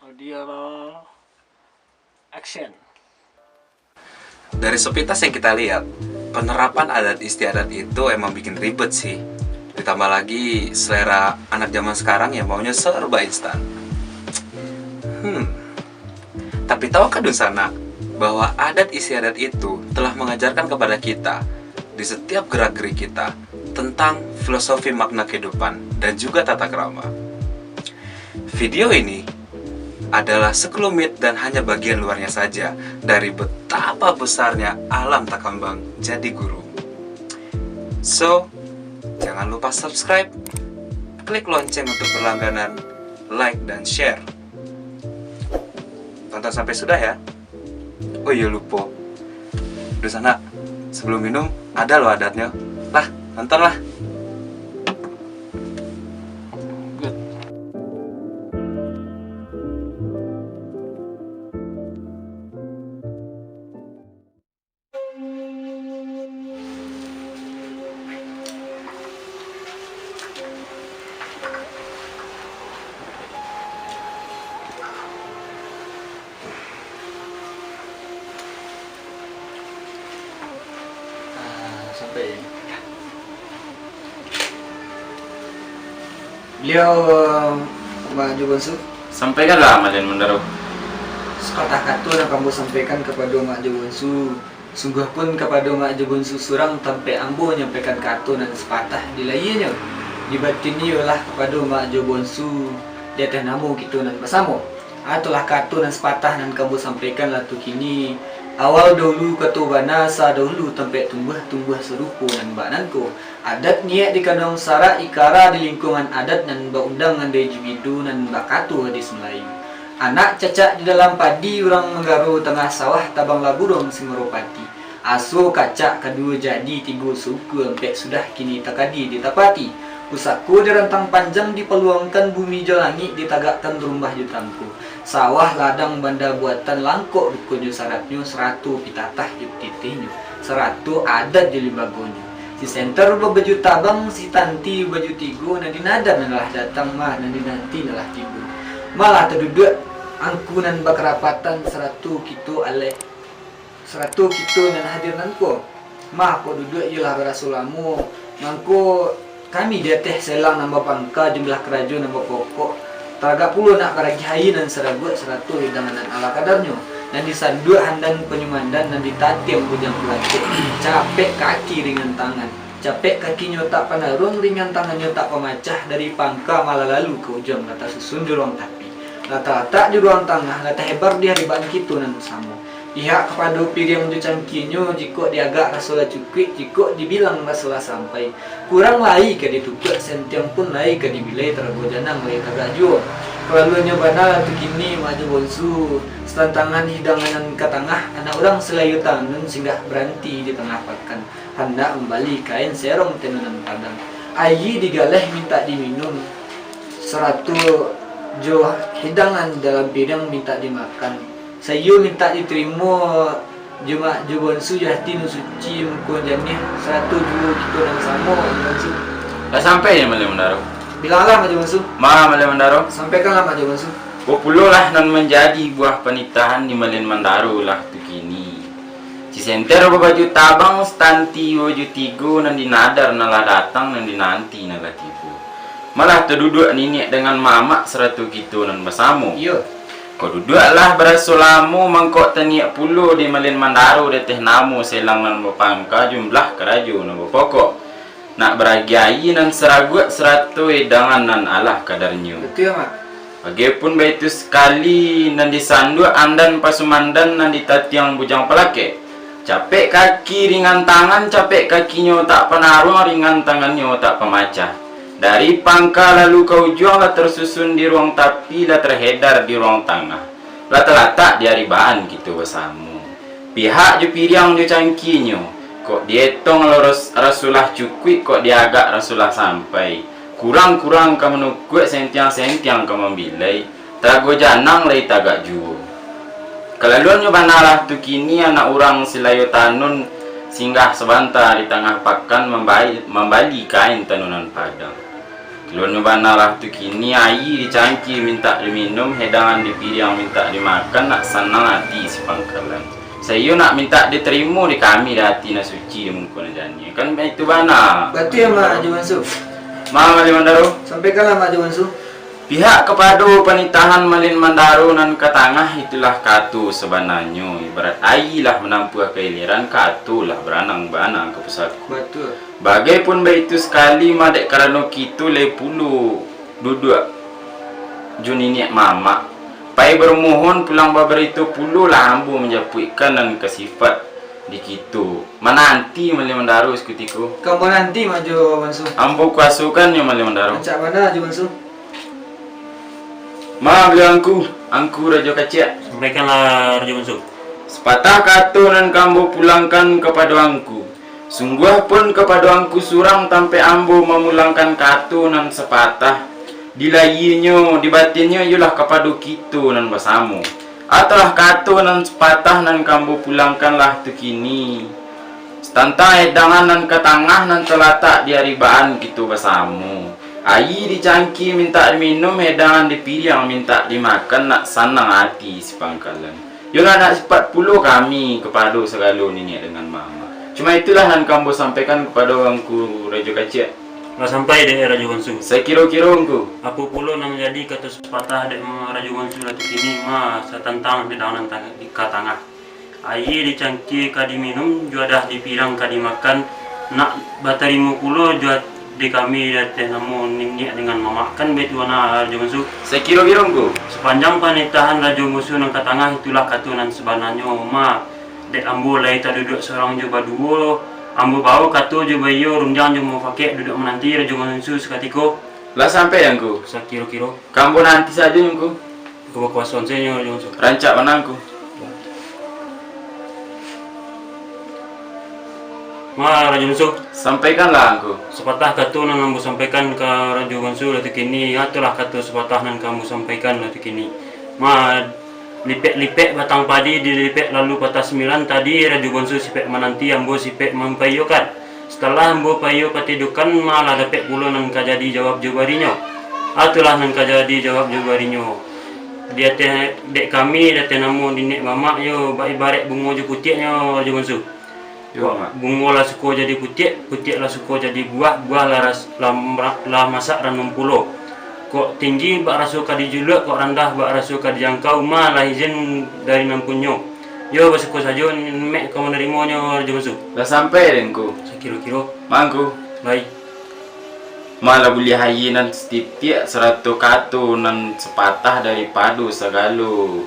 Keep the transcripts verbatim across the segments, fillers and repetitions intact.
Audio roll, action. Dari sepintas yang kita lihat, penerapan adat istiadat itu emang bikin ribet sih. Ditambah lagi selera anak zaman sekarang yang maunya serba instan. Hmm. Tapi tahukah dunsanak bahwa adat istiadat itu telah mengajarkan kepada kita di setiap gerak-gerik kita tentang filosofi makna kehidupan dan juga tata krama. Video ini adalah sekelumit dan hanya bagian luarnya saja dari betapa besarnya alam takambang jadi guru. So, jangan lupa subscribe, klik lonceng untuk berlangganan, like, dan share. Tonton sampai sudah ya. Oh iyo, lupo. Dunsanak, sebelum minum, ada loh adatnyo. Lah, nonton lah. Good. Ah, sampai. Beliau, Mak Jo Bonsu. Sampaikanlah, Malin Mandaro. Sapatah kato nan ambo sampaikan kapado Mak Jo Bonsu. Sungguahpun kapado Mak Jo Bonsu surang tampek ambo manyampaikan kato nan sapatah di lahianyo. Di batin iyolah kapado Mak Jo Bonsu, di ateh namo kito nan basamo. Itulah kato nan sapatah nan ka ambo sampaikan lah tu kini. Awal dahulu kato bana, sadahulu tampek tumbuah, tumbuah sarupo nan bak nan ko. Adat niaik di kaduang sarak, ikara di lingkungan adat nan baundangan dari jubidu nan bakato hadis Malayu. Anak cacak di dalam padi, urang manggaro tangah sawah, tabanglah buruang si maropati. Aso kacak kaduo jadi tigo, saukua ampek sudah kini takadi ditapati. Pusako dirantang panjang dipaluangkan, bumi jo langik ditagakkan, rumah jo tangko. Sawah ladang banda buatan, langkok dukonyo saratnyo, sarato pitatah jo titihnyo, sarato adat jo limbagonyo. Si senter babaju tabang, si tanti babaju tigo, nan dinadar nan lah datang, mah nan dinanti nan lah tibo. Malah taduduak angku nan bakarapatan, sarato kito alai, sarato kito nan hadir nan ko. Mah kok duduak iyolah baraso lamo, mangko kami di ateh selang nan bapangka, jumlah karajo nan bapokok, taragak pulo nak baragiah aia nan saraguak, sarato hidangan nan ala kadarnyo, nan disanduak handan panyumandan, nan ditatiang bujang palakek, capek kaki ringan tangan, capek kakinyo tak panaruang, ringan tangannyo tak pamacah, dari pangka malah lalu ka ujuang, lah tasusun di ruang tapi, lah talatak di ruang tangah, lah tahebar di haribaan kito nan basamo. Pihak kapado piriang jo cangkianyo, jikok diagak raso lah cukuik, jikok dibilang raso lah sampai. Kurang lai ka ditukuak, sentiang pun lai ka dibilai, tarago janang lai tagak juo. Kalaluannyo bana lah tu kini, Mak Jo Bonsu, satantangan hidangan nan ka tangah, anak urang salayo tanun singgah baranti di tangah pakan, handak mambali kain serong tenunan Padang. Aia digaleh mintak diminun, sarato jo hidangan dalam piriang mintak dimakan. Saiyo mintak ditarimo jo Mak Jo Bonsu, jo ati nan suci, muko janiah, sarato juo kito nan samo, Bonsu. Lah sampai nyo, Malin Mandaro? Bilanglah, Mak Jo Bonsu. Ma, Malin Mandaro? Sampaikanlah, Mak Jo Bonsu. Ko pulolah nan manjadi buah panitahan di Malin Mandaro lah tu kini. Si senter babaju tabang, si tanti babaju tigo, nan dinadar nan lah datang, nan dinanti nan lah tibo. Malah taduduak niniak dangan mamak sarato kito nan basamo. Iyo. Ko duduaklah baraso lamo, mangko taniaik pulo di Malin Mandaro di ateh namo selang nan bapangka, jumlah karajo nan bapokok, nak baragiah aia nan saraguak sarato hidangan nan alah kadarnyo. Batua, Mak. Bagiapun baitu sakali, nan disanduak andan pasumandan, nan ditatiang bujang palakek, capek kaki ringan tangan, capek kakinyo tak panaruang, ringan tangannyo tak pamacah. Dari pangka lalu ka ujuang, lah tarsusun di ruang tapi, lah tarhedar di ruang tangah, lah talatak di haribaan kito basamo. Pihak jo piriang jo cangkianyo, kok dietong lo ras-, raso lah cukuik, kok diagak raso lah sampai. Kurang-kurang ka manukuak, sentiang-sentiang ka mambilai, tarago janang lai tagak juo. Kalaluannyo bana lah tu kini, anak urang salayo tanun singgah sabanta di tangah pakan, mambai-, mambali kain tanunan Padang. Kaluanyo bana lah tu kini, aia di cangkia mintak diminum, hidangan di piriang mintak dimakan, nak sanang ati si pangkalan. Saiyo nak mintak ditarimo di kami, di ati nan suci, di muko nan janiah. Kan baitu bana. Batua, Mak Ajo Bonsu. Ma, Malin Mandaro. Sampaikanlah, Mak Ajo Bonsu. Pihak kapado panitahan Malin Mandaro nan ka tangah, itulah kato sabananyo. Ibarat aia lah manampuah ka iliran, kato lah baranang-baranang ka pusako. Batua. Bagai pun baitu sakali, ma, dek karano kito lai pulo duduak jo niniak mamak. Pai bamohon pulang babarito pulolah ambo manjapuikkan nan ka sifat di kito. Mananti Malin Mandaro sakutiko. Ka ambo nanti, Mak Ajo Bonsu. Ambo kuasokannyo, Malin Mandaro. Rancak bana, Ajo Bonsu. Ma, baliau angku, angku Rajo Kaciak. Sampaikanlah, Rajo Bonsu. Sapatah kato nan ka ambo pulangkan kapado angku. Sungguah pun kapado angku surang tampek ambo mamulangkan kato nan sapatah. Di lahianyo, di batinnyo, iyolah kapado kito nan basamo. Itulah kato nan sapatah nan ka ambo pulangkan lah tu kini. Satantang hidangan nan ka tangah nan talatak di aribaan kito basamo. Aia di cangkia mintak diminum, hidangan di piriang mintak dimakan, nak sanang ati si pangkalan. Yolah, nak sifat pulo kami kapado sagalo niniak dangan mamak. Cuma itulah nan ka ambo sampaikan kapado angku Rajo Kaciak. Lah sampai dek Rajo Bonsu. Sakiro-kiro, angku. Apo pulo nan manjadi kato sapatah dek Rajo Bonsu lah tu kini, ma, satantang hidangan nan tang-, di ka tangah. Aia di cangkia ka diminum, juadah di piriang ka dimakan, nak batarimo pulo jo di kami di ateh namo niniak dangan mamak, kan baitu bana, Rajo Bonsu? Sakiro-kiro, angku. Sapanjang panitahan Rajo Bonsu nan ka tangah, itulah kato nan sabananyo, ma. Dek ambo lai taduduak surang jo baduo, ambo bao kato jo baiyo, rundiang jo mufakaik duduak mananti Rajo Bonsu sakutiko. Lah sampai, angku? Sakiro-kiro. Ka ambo nanti sajo, angku. Ka bakuaso sajo, Rajo Bonsu. Rancak bana, angku. Ma, Rajo Bonsu. Sampaikanlah, angku. Sapatah kato nan ambo sampaikan ka Rajo Bonsu lah tu kini, itulah kato sapatah nan ka ambo sampaikan lah tu kini. Ma, lipek-lipek batang padi dilipek lalu patah sambilan, tadi Rajo Bonsu sipek mananti, ambo sipek mampaiyokan. Satalah ambo paiyo patidokan, ma, lah dapek pulo nan ka jadi jawab jo barinyo. Itulah nan ka jadi jawab jo barinyo. Di ateh, dek kami, di ateh namo niniak mamak yo, bak ibaraik bungo jo putiaknyo, Rajo Bonsu. Yo, kok Mak. Bungo lah suko jadi putiak, putiak lah suko jadi buah, buah lah ras-, lah mra-, lah masak ranum pulo. Kok tinggi bak raso ka dijuluak, kok randah bak raso ka dijangkau, ma, lah izin dari nan punyo. Yo, basuko sajo, mak ka manarimonyo, Rajo Bonsu. Lah sampai dek angku? Sakiro-kiro. Ma, angku. Lai. Ma, lah buliah aia nan satitiak, sarato kato nan sapatah daripado sagalo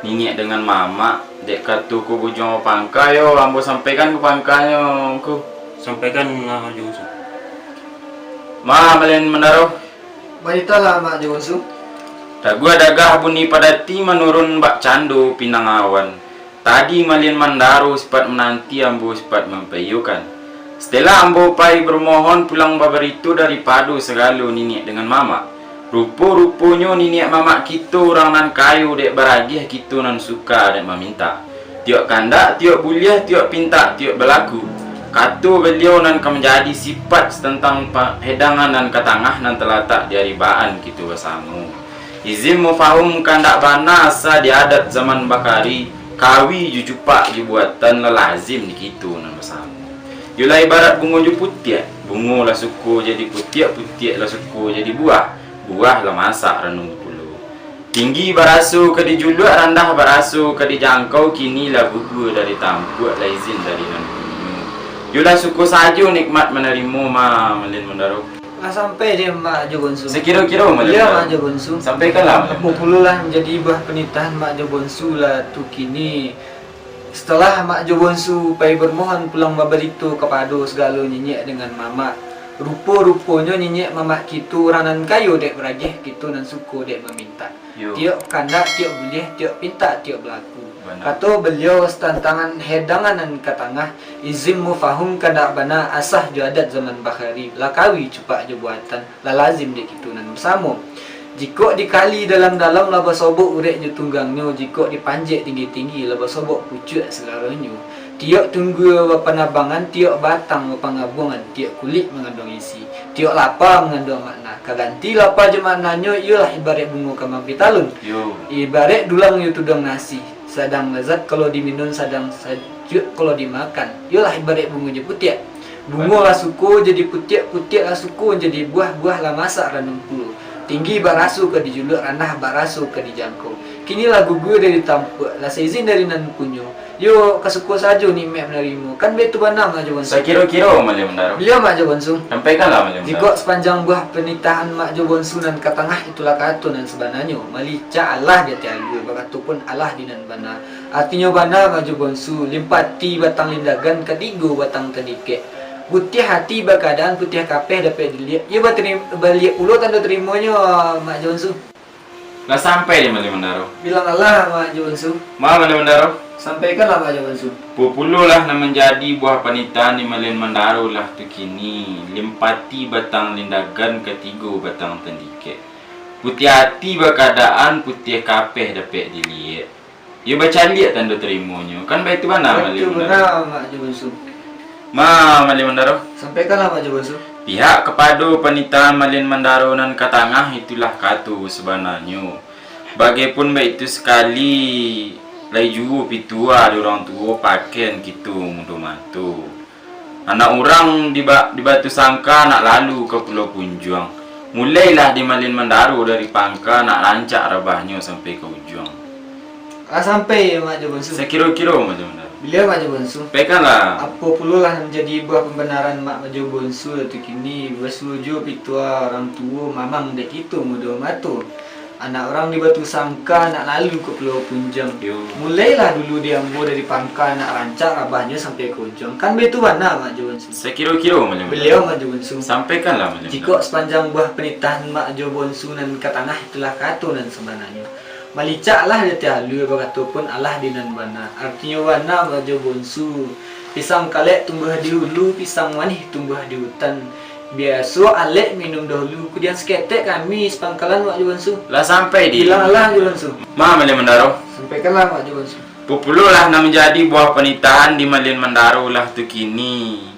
niniak dangan mamak, dek kato ka bujuang pangka yo, ambo sampaikan ka pangkanyo, angku. Sampaikanlah, Rajo Bonsu. Ma, Malin Mandaro. Baritolah, Mak Ajo Bonsu. Daguah dagah bunyi padati, manurun bak cando pinang awan. Tadi Malin Mandaro sifat mananti, ambo sifat mampaiyokan. Satalah ambo pai bamohon pulang babarito daripado sagalo niniak dangan mamak. Rupo-ruponyo niniak mamak kito urang nan kayo dek baragiah, kito nan suka dek mamintak. Tiok kandak, tiok buliah, tiok pintak, tiok balaku. Kato baliau nan ka manjadi sifat satantang pa-, hidangan nan ka tangah nan talatak di aribaan kito basamo. Izin mufahum kandak bana asa di adat zaman bakari, kawi jo cupak jo buatan lah lazim di kito nan basamo. Yo lah ibarat bungo jo putiak, bungo lah suko jadi putiak, putiak lah suko jadi buah, buah lah masak ranum pulo. Tinggi baraso ka dijuluak, randah baraso ka dijangkau, kini lah gugur dari tampuak, lah izin dari nan punyo. Yo lah suko sajo nikmat manarimo, ma, Malin Mandaro. Lah sampai dek Mak Ajo Bonsu. Sakiro-kiro, Malin Mandaro. Iyo, Mak Ajo Bonsu. Sampaikanlah, Malin Mandaro. Apo pulo lah manjadi buah panitahan Mak Ajo Bonsu lah tu kini. Satalah Mak Ajo Bonsu pai bamohon pulang babarito kapado sagalo niniak dangan mamak. Rupo-ruponyo niniak mamak kito urang nan kayo dek baragiah, kito nan suko dek mamintak. Yo. Tiok kandak, tiok buliah, tiok pintak, tiok balaku. Bana. Kato baliau satantangan hidangan nan ka tangah, izin mufahum kandak bana asa jo adat zaman bakari, lah kawi cupak jo buatan, lah lazim dek kito nan basamo. Jikok dikali dalam-dalam, lah basobok urek jo tunggangnyo, jikok dipanjek tinggi-tinggi, lah basobok pucuak sagaronyo. Tiok tunggua bapanabangan, tiok batang bapangabuangan, tiok kulik manganduang isi, tiok lapa manganduang makna. Ka ganti lapa jo maknanyo, iyolah ibaraik bungo kamang pitalun. Yo. Ibaraik dulang jo tuduang nasi, sadang lazat kalau diminun, sadang sajuak kalau dimakan. Iyolah ibaraik bungo jo putiak. Bungo lah suko jadi putiak, putiak lah suko jadi buah, buah lah masak ranum pulo. Tinggi baraso ka dijuluak, randah baraso ka dijangkau. Kini lah gugur dari tampuak, lah saizin dari nan punyo. Yo, kasuko sajo nikmat manarimo. Kan baitu bana, Mak Jo Bonsu. Sakiro-kiro, Malin Mandaro. Baliau, Mak Jo Bonsu. Sampaikanlah, Malin Mandaro. Jikok sapanjang buah panitahan Mak Jo Bonsu nan ka tangah, itulah kato nan sabananyo. Malicak alah di ati alua, bakato pun alah di nan bana. Artinyo bana, Mak Jo Bonsu, limpati batang lindagan, katigo batang tandikek. Putiah ati bakaadaan, putiah kapeh dapek diliek. Iyo batari-, baliek pulo tando tarimonyo, Mak Jo Bonsu. Lah sampai di Malin Mandaro. Bilang alah, Mak Jo Bonsu. Ma, Malin Mandaro. Sampaikanlah, Mak Jo Bonsu. Pupulolah nan manjadi buah panitahan di Malin Mandaro lah tu kini, limpati batang lindagan, katigo batang tandikek. Putiah ati bakaadaan, putiah kapeh dapek diliek. Iyo bacaliak tando tarimonyo. Kan baitu bana, Malin Mandaro. Baitu bana, Mak Jo Bonsu. Ma, Malin Mandaro. Sampaikanlah, Mak Jo Bonsu. Pihak kapado panitahan Malin Mandaro nan ka tangah, itulah kato sabananyo. Bagai pun baitu sakali, lai juo pitua di urang tuo, pakian kito mudo mato. Anak urang di ba-, di Batu Sangka nak lalu ka Pulau Punjuang. Mulailah di Malin Mandaro dari pangka, nak rancak rabahnyo sampai ka ujuang. Lah sampai, Mak Jo Bonsu. Sakiro-kiro, Malin Mandaro. Baliau, Mak Jo Bonsu. Sampaikanlah. Apo pulolah nan manjadi buah pambanaran Mak Jo Bonsu tu kini? Basuo juo pitua urang tuo, mamang dek kito mudo mato. Anak urang di Batu Sangka nak lalu ka Pulau Punjuang. Yo. Mulailah dulu di ambo dari pangka, nak rancak rabahnyo sampai ka ujuang. Kan baitu bana, Mak Jo Bonsu. Sakiro-kiro, Malin Mandaro. Baliau, Mak Jo Bonsu. Sampaikanlah, Malin Mandaro. Jikok sapanjang buah panitahan Mak Jo Bonsu nan ka tangah, itulah kato nan sabananyo. Malicaklah di ati alua, bakato pun alah di nan bana. Artinyo bana, Mak Jo Bonsu. Pisang kalek tumbuah di hulu, pisang manih tumbuah di hutan. Biaso alek minum dahulu, kudian saketek kami sapangkalan, Mak Jo Bonsu. Lah sampai di. Bilang alah, Jo Bonsu. Ma, Malin Mandaro. Sampaikanlah, Mak Jo Bonsu. Pupulolah nan manjadi buah panitahan di Malin Mandaro lah tu kini.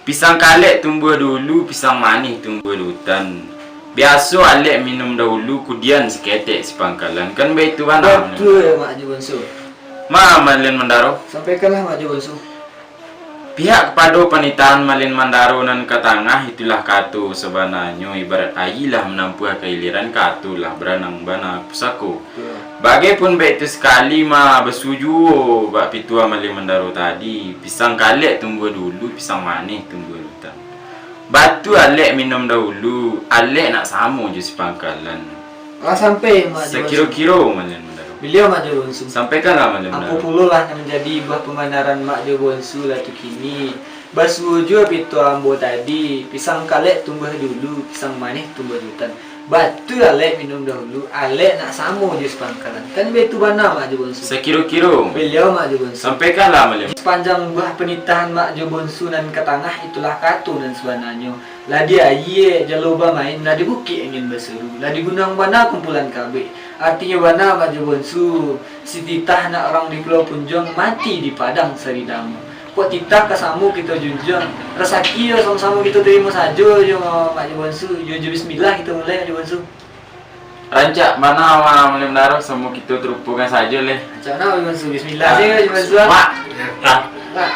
Pisang kalek tumbuah di hulu, pisang manih tumbuah di hutan. Biaso alek minum dahulu, kudian saketek sapangkalan. Kan baitu bana, Malin Mandaro. Batua, Mak Jo Bonsu. Ma, Malin Mandaro. Sampaikanlah, Mak Jo Bonsu. Pihak kapado panitahan Malin Mandaro nan ka tangah, itulah kato sabananyo, ibarat aia lah manampuah ka iliran, kato lah baranang bana pusako. Bagai pun baitu sakali, ma, basuo juo bak pitua Malin Mandaro tadi, pisang kalek tumbuah di hulu, pisang manih tumbuah di hutan. Batua alek minum dahulu, alek nak samo jo sapangkalan. Lah sampai, Mak Jo Bonsu. Sakiro-kiro, Malin Mandaro. Baliau, Mak Jo Bonsu. Sampaikanlah, Malin Mandaro. Apo pulolah nan manjadi buah pambanaran Mak Jo Bonsu lah tu kini? Basuo juo pitua ambo tadi, pisang kalek tumbuah di hulu, pisang manih tumbuah di hutan. Batua alek minum dahulu, alek nak samo jo sapangkalan. Kan baitu bana, Mak Jo Bonsu. Sakiro-kiro. Baliau, Mak Jo Bonsu. Sampaikanlah, Malin. Sapanjang buah panitahan Mak Jo Bonsu nan ka tangah, itulah kato nan sabananyo. Lah di aia jalo bamain, lah di bukik angin basaru, lah di gunuang bana kumpulan kabuik. Artinyo bana, Mak Jo Bonsu, si titah anak urang di Pulau Punjuang, mati di Padang Saridamu. Kok titah ka samo kito junjuang, rasaki yo samo-samo kito tarimo sajo jo, Mak Jo Bonsu. Yo jo bismillah kito mulai, Mak Jo Bonsu. Rancak bana, Malin Mandaro, samo kito tarupokan sajo leh. Rancak bana, Mak Jo Bonsu. Bismillah sajo, Mak Jo Bonsu. Mak. Ah. Mak.